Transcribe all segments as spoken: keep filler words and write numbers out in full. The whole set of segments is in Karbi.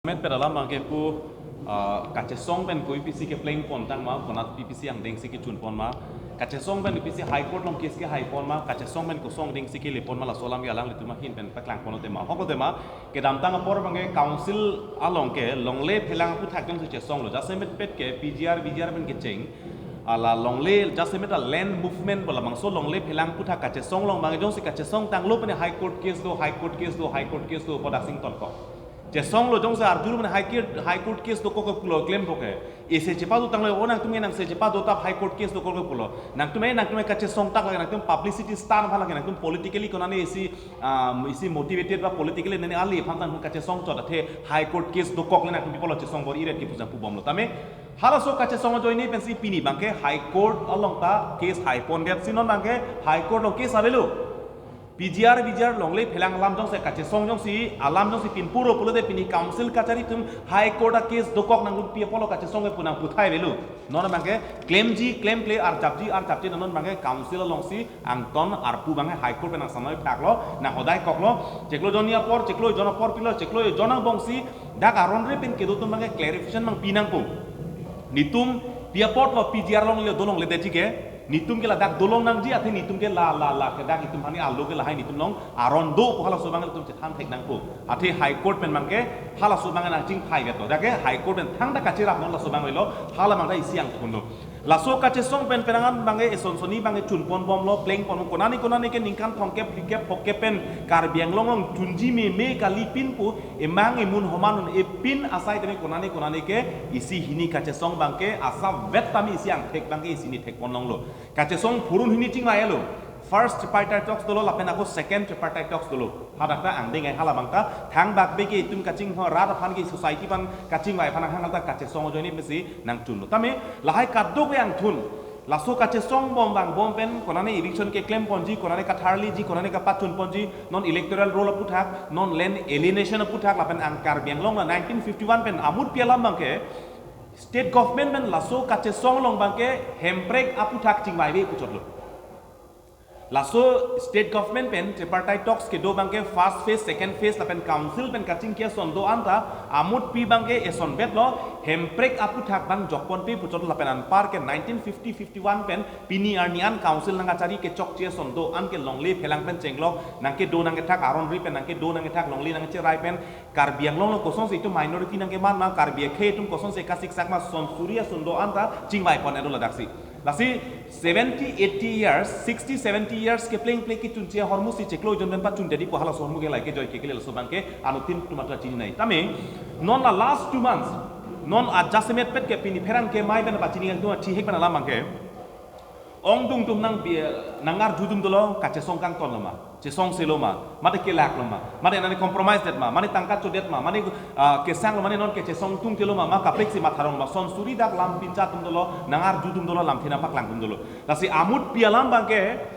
Met pet alam abangke pu, ah, kachesong pen ko A P C kepleng pon tang ma, konat A P C angdeng si kechun pon ma, kachesong pen A P C High Court along case kehai pon ma, kachesong pen kosong angdeng si kele pon ma, laso alam ke alanglitum ahin pen paklang pon tema. Ahok tema, kedamtang apor abangke council along ke longle phelang aphuthak jongsi chesong lo. Jasemet pet ke P G R, V G R pen kecheng. Hala longle jasemet a land movement pu labangso longle phelang aphuthak kachesong along abang jongsi kachesong tanglo pen High Court case do, High Court case do, High Court case do pu dak sing tonkok. Chesong lo jongsi arjur pen High Court, High Court case dokok ke pulo klem poke. Isi chepado tanglo, o nangtum nangsi chepado tap High Court case dokok ke pulo. Nangtum, nangtum kachesong tak lake, nangtum publicity stunt aphan lake, nangtum politically konane isi, um, isi motivated ba politically nane ali aphan tang kachesong chot athe High Court case dokok le nangtum pi apotlo chesong bor-iret ke pu jang pu bomlo. Tame halaso kachesong ajoine pensi pini abangke High Court along ta case hai pondet si non abangke High Court along case avelo. P G R, V G R longle phelang alam jongsi kachesong jongsi alam jongsi pinpuro pulote pini council kachari atum High Court a case dokok nangtum pi apotlo kachesong ke pu nangputhai avelo. Non abangke klemji klemkle, arjapji arjapji, non abangke council alongsi angton arpu abangke High Court pen nangsamnoi phaklo, nanghodai koklo, chiklo jonni apor, chiklo jon apor pilo, chiklo jon angbongsi dak aron ri pen kedo atum abangke clarification abang pi nangpo. Netum pi apotlo P G R along le dolongledetji ke, netum ke ladak dolong nangji, athe netum ke la la la ke dak itum hani alo ke lahai netum along aron do pu halaso abang netum chethan thek nangpo. Athe High Court pen abangke halaso abang nangchingphai veto. Dak ke High Court pen thangta kachirap non laso abang oilo, hala abang ta isi angthun lo. Laso kachesong pen penang an abangke eson sonni abangke chun pon bomlo, pleng pon konani konani ke ningkan thomkep, phlikep, phokep pen Karbi Anglong along chunji meme kali pin pu emang emun homan un-e pin asai tame konani konani ke isi hini kachesong abangke asap vet tame isi angthek abangke isi ni thek pon longlo. Kachesong phurun hini chingvai lo. First tripartite talks dolo lapen ako second tripartite talks dolo. Hadak ta angdeng ai hala abang ta thangbak be ke itum kachingho rat aphan ke society aphan kachingvai aphan hang ta kachesong ajoine pensi nangchunlo. Tame lahai kadokave angthun. Laso kachesong bom vang bom pen konane eviction keklem ponji, konane katharliji, konane kapachun ponji, non electoral roll aphuthak, non land alienation aphuthak lapen ang Karbi Anglong la nineteen fifty-one pen amut pi alam abangke state government pen laso kachesong along abangke hemprek aphuthak chingvaive pu chotlo. Laso state government pen tripartite talks kedo abangke first phase, second phase lapen council pen kachingki ason do-an ta amut pi abangke eson vetlo, hemprek aphuthak abang jok ponpe pu chotlo lapen anpar ke nineteen fifty fifty-one pen pini arni an council nangkachari kechokche ason do-an ke longle phelang pen chenglok, nangkedo nangkethak aron ri pen nangkedo nangkethak longle nangcherai pen Karbi Anglong along kosonsi itum minority nangkeman ma, Karbi akhei atum kosonsi kasiksak ma, son suri ason do-an ta chingvai pon edo ladaksi. Lasi seventy, eighty years, sixty, seventy years kepleng pleng kechunche ahormu si chiklo jon pen pachundedi pu halaso ahormu ke lahai kejoi kekle laso abangke anuttin atum atra chininei. Tame non la last two months, non a jasemet pet ke pini pherangke amei pen pachini atum athihek pen alam abangke ongdung atum nang bi-, nangarjudun dolo kachesong kangton lo ma, chesong selo ma, mate kelak lo ma, mate nani compromise det ma, mate tangka chodet ma, mate, ah, kesang lo, mate non kechesong tungte lo ma, ma kaprek si matharong ma, son suri dak lam pincha atum dolo, nangarjudun dolo, lamthe nangpaklang atum dolo. Lasi amut pi alam abangke,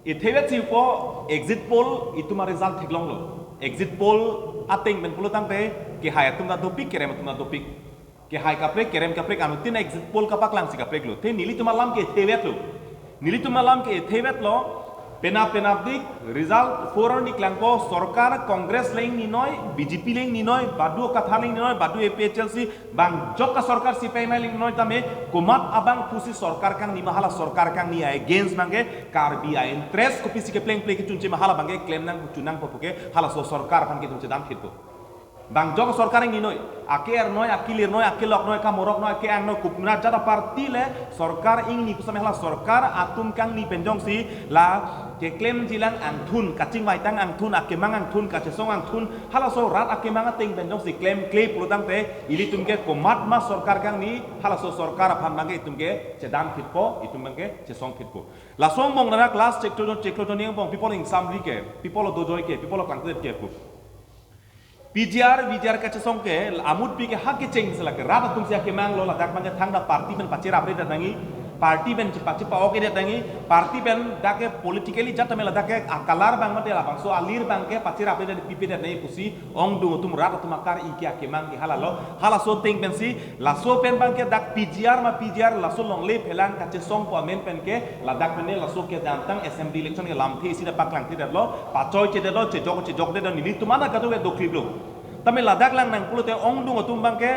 ithevet si po exit poll itum a result theklonglo. Exit poll ateng pen pulo tangte, kehai atum ta dopik, kerem atum ta dopik. Kehai kaprek, kerem kaprek, anuttin exit poll kapaklang si kaprek lo. Te nelitum alam ke ithevet lo. Nelitum alam ke ithevet lo. Penap penapdik, result four arni klangpo, sorkar Congress le ingninoi, B J P le ingninoi, badu Kathar le ingninoi, badu A P H L C, bang jok asorkar C P I M le ingninoi tame, komat abang pusi sorkar kangni ma hala sorkar kangni against abangke, Karbi a-interest kopisi kepleng pleng kechunche ma hala abangke klem nang chun nangpo puke, halaso sorkar aphan ke itum chedam khitpo. Bang jok sorkar ingninoi, ake-er noi, akilir noi, akelok noi, kamorok noi, ake-ang noi, kopinat jat aparty le sorkar ingni pusitame hala sorkar atum kangni pen jongsi la keklemji lang angthun, kachingvai tang angthun, akemang angthun, kachesong angthun, halaso rat akemang ateng pen jongsi klemkle pulo tangte ilitum ke komat ma sorkar kangni, halaso sorkar aphan abangke itum ke chedam khitpo, itum abangke chesong khitpo. Laso angbong nara class chiklo jon, chiklo jon angbong pi apot ingsam ri ke, pi apot dojoi ke, pi apot klangklet ke pu. P G R, V G R kachesong ke, amut pi ke ha kecheng si lake, rat atum si akemang lo, ladak abangke thangta party pen pacherap redet nangji, party pen chepa-, chepa-ok redet nangji, party pen dak ke politically jat tame ladak ke akalar abang mate labangso alir abangke pacherap redet pipedet nangji pusi, ongdung atum rat atum akar-i ke akemang ke hala lo, halaso ateng pensi, laso pen abangke dak P G R ma P G R laso longle phelang kachesong pu amen pen ke, ladak pen ne laso kedamtang assembly election ke lamthe isi ta paklang thidetlo, pachoi chedetlo, chejok chejokdetlo, nelitum ana kadokave dokliplo. Tame ladak lang nang pulote ongdung atum abangke,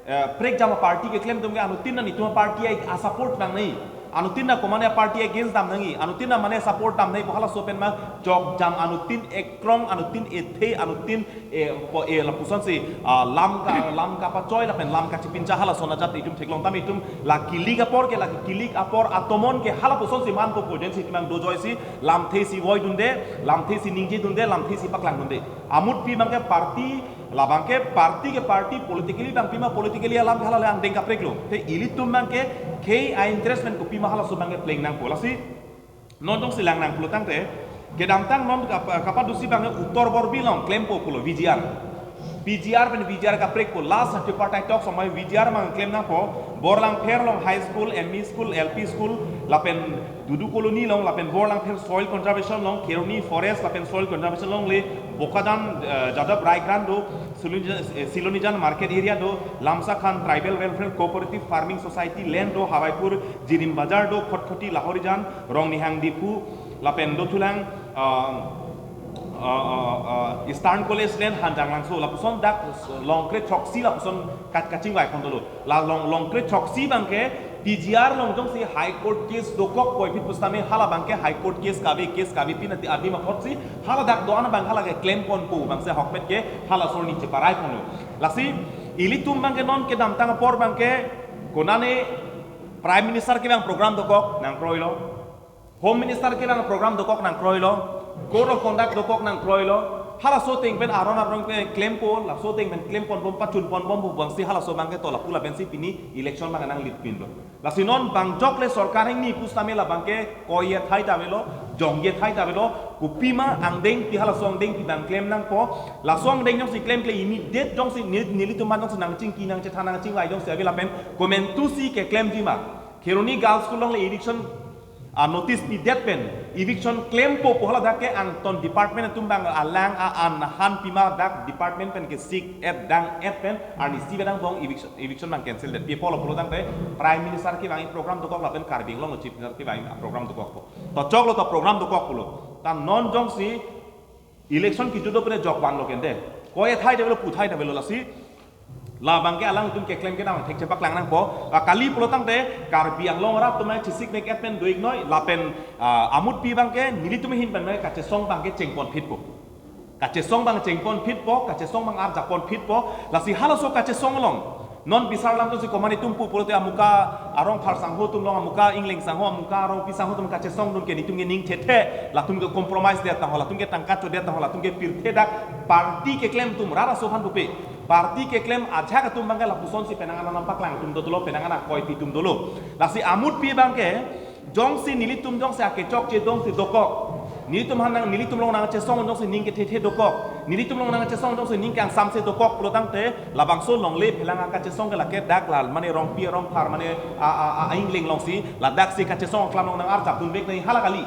eh, prekjam aparty keklem atum ke anuttin na netum aparty ai asupport nangne. Anuttin na komane aparty against dam nangji. Anuttin na mane support dam nangji pu halaso pen ma jokjam anuttin ekrong, anuttin ethe, anuttin, eh, po, eh, lapusonsi, ah, lam ka, lam kapachoi lapen lam kachipincha halason ajat itum theklong. Tame itum la kilik apor ke, la kilik apor atomon ke halapusonsi manpo pu agency timang dojoisi lamthe si voidunde, lamthe si ningjedunde, lamthe si paklangdunde. Amutpi abangke party, labangke party ke party, politically abangpi ma politically alam ke hala le angdeng kapreklo. Te ilitum abangke khei a-interest pen kopima halaso abangke pleng nangpo. Lasi non jongsi lang nang pulo tangte, kedamtang non kap-, kapadusi abangke Uttor Borbil along klempo pulo V G R. V G R pen V G R kaprekpo, last tripartite talks amei V G R abang klem nangpo, Borlangpher along high school, M E school, L P school, lapen Dudu Colony along, lapen Borlangpher soil conservation along, Kheroni forest lapen soil conservation along le, Bokajan, eh, Jadab Rai Grant do, Silonijan, eh, Silonijan market area do, Lamsakhan Tribal Welfare Cooperative Farming Society land do, Hawaipur Jirim Bazar do, Khatkhati Lahorijan, Rongnihang Diphu, lapen dothulang, ah, ah, ah, ah, Eastern College land Hanjanglangso, lapuson dak Longkre Throksi lapuson kat kachingvai pon dolo. La Long, Longkre Throksi abangke P G R along jongsi High Court case dokok puvoiphit pusitame hala abangke High Court case kave, case kave pin ati adim aphotsi hala dak do-an abang hala ke klem ponpo abangsi ahokpet ke hala sorni cheparai ponlo. Lasi ilitum abangke non kedamtang apor abangke konane Prime Minister kevang program dokok nangkroilo. Home Minister kevang program dokok nangkroilo, Code of Conduct dokok nangkroilo, halaso ateng pen aron arong pen klempo, laso ateng pen klem ponbom pachun ponbom pu abangsi halaso abangke to lapu lapensi pini election abang nanglit pinlo. Lasi non bang jok le sorkar hingni pusitame la abangke koi athai ta avelo, jongji athai ta avelo, kopima angdengpi halaso angdengpi abang klem nangpo, laso angdeng jongsi klemkle immediate jongsi neli, nelitum aphan jongsi nangchingki nangchethan nangchingvai jongsi ave lapen komantusi keklemji ma. Kheroni Girls School along le eviction, ah, notice pidet pen eviction klempo pu hala dak ke angton department atum abang alang a-an ahan pima dak department pen kesik-et dang-et pen arnisi abang bong eviction, eviction abang cancel det. Pi apotlo pulo tangte Prime Minister kevang program dokok lapen Karbi Anglong Chief Minister kevang program dokokpo. To choklo to program dokok pulo. Ta non jongsi election kejut do pen jok vanlo kente. Koi athai ta avelo, pu athai ta avelo lasi. La abangke alangtum keklem kedam thekche paklang nangpo. Ah, kali pulo tangte Karbi Anglong arat atum chesik mek-et pen do-iknoi lapen, ah, amutpi abangke nelitum ahin pen abangke kachesong abangke chengponphitpo. Kachesong abang chengponphitpo, kachesong abang arjapponphitpo. Lasi halaso kachesong along non bisar alam jongsi komane atum pu pulote amuka arong phar sangho atum along, amuka ingleng sangho, amuka arongpi sangho atum kachesongdun ke nelitum ke ning thethe, latum ke compromise det tangho, latum ke tangka chodet tangho, latum ke pirthe dak party keklem atum rara so aphan pupe. Party keklem ajahak atum abangke lapusonsi penang an anam paklang atum dotlo, penang an akoipi atum dolo. Lasi amutpi abangke jongsi nelitum jongsi akechokche dongsi dokok, nelitum aphan nang, nelitum along nangchesong jongsi ning kethethe dokok, nelitum along nangchesong jongsi ning kangsamse dokok pulo tangte labangso longle phelang akachesong ke lake dak la mane rongpi rongphar mane a, a, a, a-ingleng alongsi ladaksi kachesong aklam along nang-arjapdunvek nangji hala kali.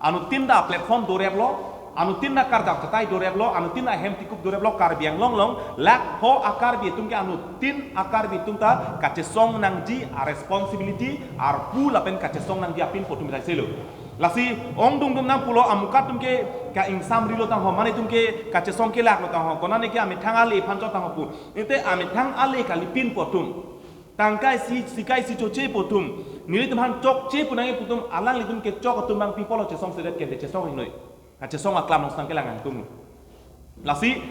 Anuttin ta platform doreplo, anuttin ta karjap katai doreplo, anuttin ta ahem tikup doreplo, Karbi Anglong along lakho a-Karbi atum ke anuttin a-Karbi atum ta kachesong nangji a-responsibility arpu lapen kachesong nangji apin pu atum sai selo. Lasi ongdung dum nang pulo amuka atum ke ka-ingsamrilo tangho, mane atum ke kachesong kelaklo tangho, konane ke amethang ale aphan chot tangho pu. Ante amethang ale kalipin pu atum, tangka isi, sika isi choche pu atum, nelitum aphan chokche pu nangji pu atum, alanglitum kechok atum abang pi apotlo chesongsedet kente, chesong-iknoi. Kachesong aklam along sitang kelang angtung. Lasi,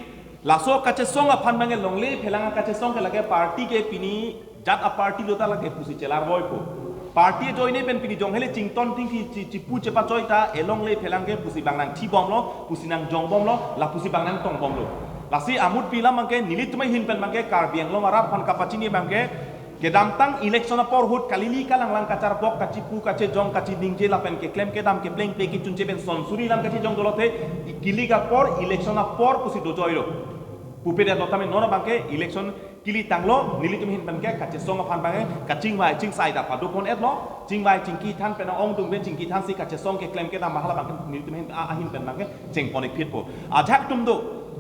laso kachesong aphan abangke longle phelang akachesong ke lake party ke pini jat a-party lo ta lake pusi chelarvoipo. Party ajoine pen pini jong hele chington thingthi chi, chipu chepachoi ta elongle phelang ke pusi abang nangthibomlo, pusi nangjongbomlo, lapusi abang nangtongbomlo. Lasi amutpi alam abangke nelitum ahin pen abangke Karbi Anglong arat aphan kapachini abangke kedamtang election apor ahut kalili kalanglang kacharbok kachipu kachejong kachiningje lapen keklem kedam keplengple kechunche pen sonsuri alam kachejong dolote kilik apor election apor pusi dojoilo. Pupedet lo tame non abangke election kili tanglo, nelitum ahin pen ke kachesong aphan abangke kachingvai chingsai ta padopon-etlo, chingvai chingki than pen ongdung pen chingki thansi kachesong keklem kedam hala abangke nelitum ahin, a-, ahin pen abangke chengpon-ikphitpo. Ajahak atum do,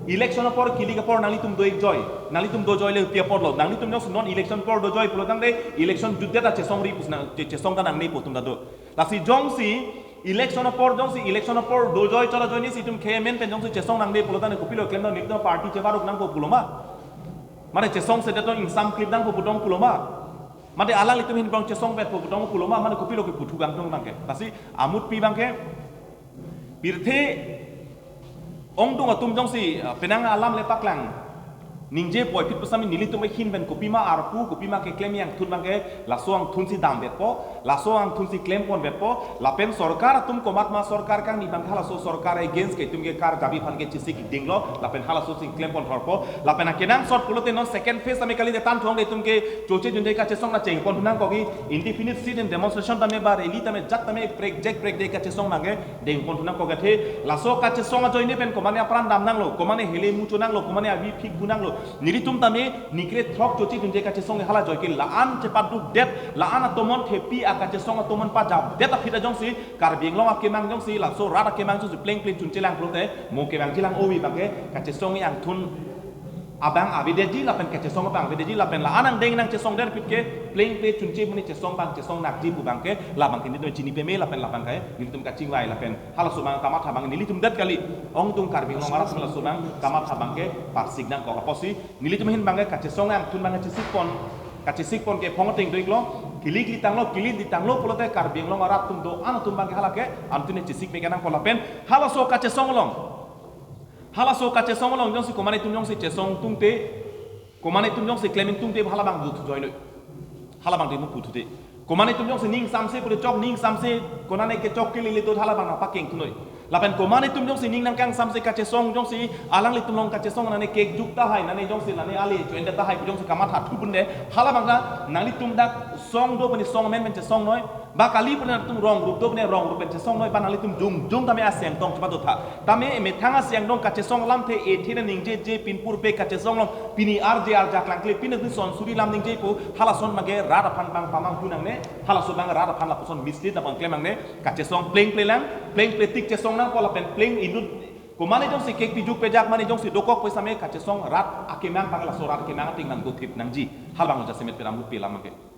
election apor kilik apor nanglitum do-ikjoi, nanglitum dojoile pi apotlo, nanglitum jongsi non election apor dojoi pulo tangte election jutdet ta chesongri pusi nang, che-, chesong ta nangne pu atum ta do. Lasi jongsi Election apor jongsi, election apor dojoi chora joini si itum K M N pen jongsi chesong nangde pulo tangte kopilo klem do, nelitum party chebaruk nangpo pulo ma? Mane chesongsedet tong ingsam klip nangpo putong pulo ma? Mane alanglitum ahin bang chesongpetpo putong pulo ma? Mane kopilo ke puthu kangtung abangke. Lasi amutpi abangke pirthe ongdung atum jongsi, ah, penang alam le paklang ningje puvoiphit pusitame nelitum ahin pen kopima arpu, kopima keklem angthun abangke laso angthun si damvetpo, laso angthun si klemponvetpo, lapen sorkar atum komatma sorkar kangni abangke halaso sorkar against ke itum ke karjabi aphan ke chesik dinglo, lapen halaso si klemponthorpo, lapen akenangsot pulote non second phase tame kalite tangtong de itum ke choche junje kachesong na chengponthu nangkok ke, indefinite sit-in demonstration tame ba rally tame jat tame prekjak prekjak kachesong abangke dengponthu nangkok ke. Laso kachesong ajoine pen komane apran damnanglo, komane hele muchonanglo, komane avi phikpunanglo. Nelitum tame nikre throk choche junje kachesong hala joike la-an chepadukdet, la-an atomon thepi akachesong atomon pajapdet aphi ta jongsi Karbi Anglong akemang jongsi, laso rat akemang jongsi plengple chunchelang pulote mo kevangjilang ove abangke kachesong angthun abang avedetji lapen kachesong abang avedetji lapen la-an angdeng nangchesongdet aphi ke plengple chunche muni chesong abang chesong nakji pu abangke labangke nelitum chini peme lapen labangke nelitum kachingvai lapen halaso abang kamatha abang nelitum det kali, ongdung Karbi Anglong arat halaso abang kamatha abangke parsik nangkok apotsi nelitum ahin abangke kachesong angthun abangke chesikpon, kachesikpon ke phong ateng do-iklo, kilik litanglo, kilik litanglo pulote Karbi Anglong arat atum do-an atum abangke hala ke angthun chesik me kenangpo lapen halaso kachesong along, halaso kachesong along jongsi komane atum jongsi chesong tungte, komane atum jongsi klem tungte hala abang duthu joinoi. Hala abang demu puthute. Komane atum jongsi ning samse pute chok ning samse, konane ke chok ke lele to hala abang nangpakengthunoi. Lapen komane atum jongsi ning nangkangsamse kachesong jongsi alanglitum along kachesong nane kekjuk tahai, nane jongsi nane ale join tahai jongsi kamatha thupunde, hala abang ta nanglitum dak song do puni song amen pen chesongnoi. Ba kali puni nangtum rong rup do puni rong rup pen chesongnoi, ba nanglitum jongjong tame aseng tong chepatotha. Tame methang aseng dong kachesong alamthe ethe nangji je pinpur pe kachesong along pini arje arjak langkle pini nangtum son suri lam ningje pu halason abangke rat aphan abang pamanghu nangne, halaso abang rat aphan lapuson mislead abang klem nangne, kachesong plengple lang, plengple tik chesong nangpo lapen pleng inut komane jongsi kekpijuk pejak mane jongsi dokok pusitame kachesong rat akemang abang laso rat akemang ating nangdothip nangji. Hala abang jasemet pen amutpi alam abangke.